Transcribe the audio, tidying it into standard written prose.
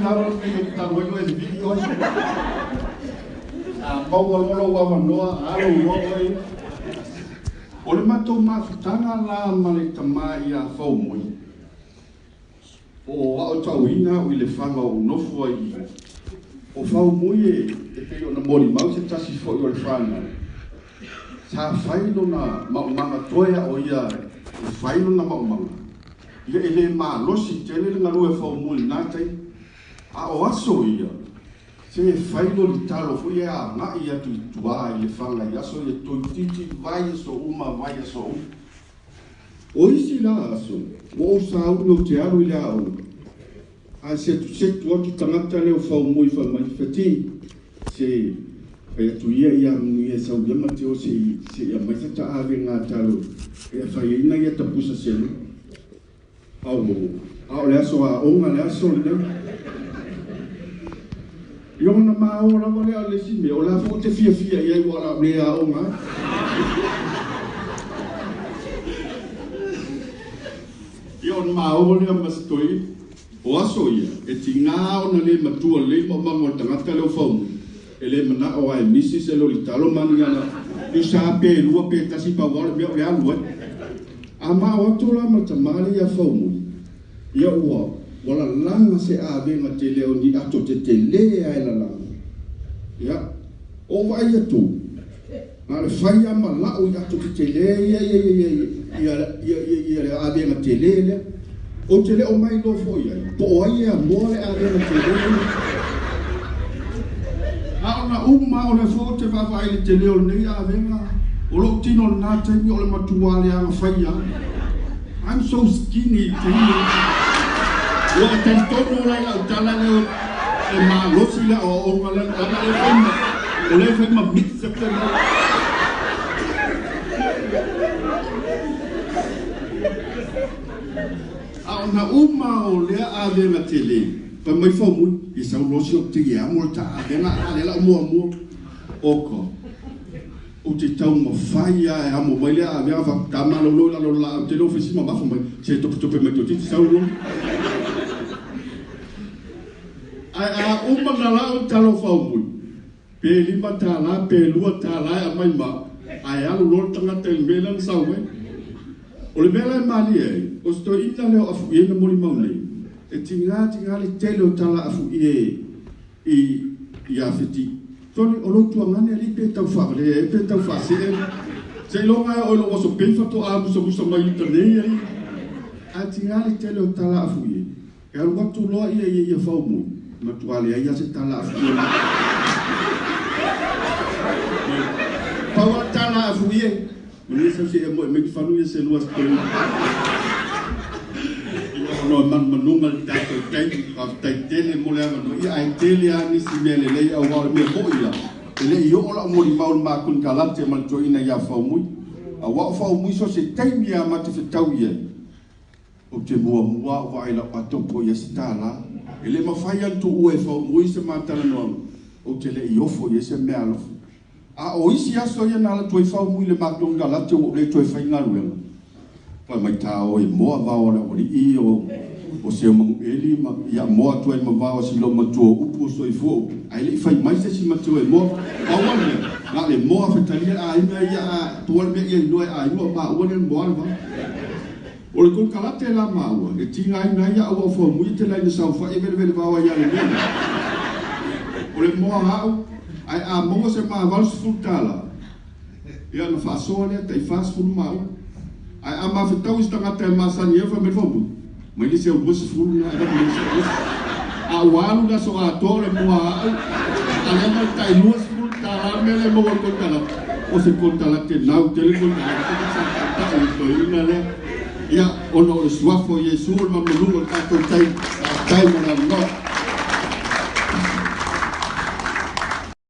lava le taimi ou te talu ai oe e vivili oe. A maua loa lou avanoa, alo loa oe. O le matou mafutaga la ma le tama ia Faumui, po o aotauina au i Lefaga o ou nofo ai i i. O Faumui e pei ona molimau se tasi foi o le fanau, sa fai lona maumaga toe a o ia e fai lona maumaga, ia e le malosi tele le galue a Faumui i lena taimi. A o aso ia, se e fai loli talo foi e agai atu i tua i Lefaga i aso ia toeitiiti vaiaso uma vaiaso uma. O isi la aso, ua ou sauni ou te alu i le aoga, ae setusetu atu tagata lea o Faumui fai mai, Fati, se fai atu ia ia Manuia e sau ia ma te o se i aumai se taavega talo e fai ai nai ata pusa selu. Aua, a o le aso aoga le aso lenei. Ia ona mao lava lea o le isi mea, o la foi ou te fiafia i ai ua o le a ou le aoga ai. Ia ona mao lea ma si toeaina. O aso ia, e tiga ona le matua lelei maumaga o le tagata lea o Faumui, e le manao lava e misi se loli talo ma ni ana sa pe lua pe tasi pau lava o le mea o le alu ai. A mao atu la ma le tama lea ia Faumui, ia ua ua lalaga se avega tele o ni ato tetele lava e lalaga. Ia, ou vaai atu, na o le fai lava ma lau i ato tetele ia ia le avega tele lea. Ou te le o mailoa foi i ai, po o ai e amoa le avega tele lea. A ona uma o lea foi ou te vaavaai i le tele o lenei avega, o lou tino i lena taimi o le matua leaga fai lava. I'm so skinny i le taimi lena. Ua ou talitonu la i lau tala lea e malosi le aoaoga lea, leaga o lea e fai ma, o lea e fai ma mix atu le mau. A ona uma o lea avega tele, fai mai Faumui, ia sau loa si ou teie amo le ta avega a lea o le a ou muamua. Oka, ou te taumafai lava e amo mai lea avega faatoa malolo i lalo o le laau tele o fesi mamafa mai, se topetope mai toeitiiti sau loa. Ae a uma na lau talo Faumui, pe $5 pe $2 e aumai ma au, ae alu loa le tagata i le mea lea na sau ai. O le mea la e malie ai, o si toeaina lea o Afuie na molimau nei, e tiga tiga le tele o tala Afuie i Afeti. Sole, o lou tuagane alii pe tau faavalea ea pe tau faasee. Seiloga e oo i lou aso pei faatoa musamusa mai uta nei alii. Ae tiga le tele o tala Afuie, e alu atu loa ia ia Faumui, matua leai lava se tala Afuie. Pau lava le tala Afuie, Manuia sau se i amoe mai falu ia se lua story. Ia ona o manumanuga le tatou taimi, faafetai tele mo le avanoa. Ia ae tele lava nisi mea lelei aua o le mea moni lava, e le i oo lau molimau i le makonekarate ma le toeaina ia Faumui. Aua o Faumui so o se taimi lava ma te fetau i ai, ou te muamua ou vaai i lau ato po o i ai se $1. E le mafai lava ona tuua e Faumui se ma talanoaga, ou te le i ofo i ai se meaalofa. A o isi aso ia na alu atu ai Faumui i le matou galate ua ou le toe faigaluega, fai mai ta o e moa vao a le aualii o Seumanueli ma ia moa atu ai ma vao a si loomatua o upu o soifua upu, ae le i fai mai se isi matua e moa. Pau lava le mea, na o le moa fetalia le aiga ia a pau lava le mea ia iloa e aiga o maua lea na moa le vao. O le konekarate la maua, e tigaina ai au a o Faumui e tele ai ina saofai e velevele vao ai lava i le mea lea. O le moa au, ae a maua se ma $80, ia ona faasoa lea tai 40 maua. Ae a mafetau i se tagata e masani ai, fai mai le Faumui, mai le isi au 20 lena e avatu mai le isi au 20. A ua alu le aso atoa o le moa au, a lea ma le tai $20 le mea lea e maua i le konekarate, o se konekarate nau tele konekarate sa taitai i le toeaina lea. Ia, ona o le suafa o Iesu o le malumaluga o le tatou tai, faafetai mo le avanoa.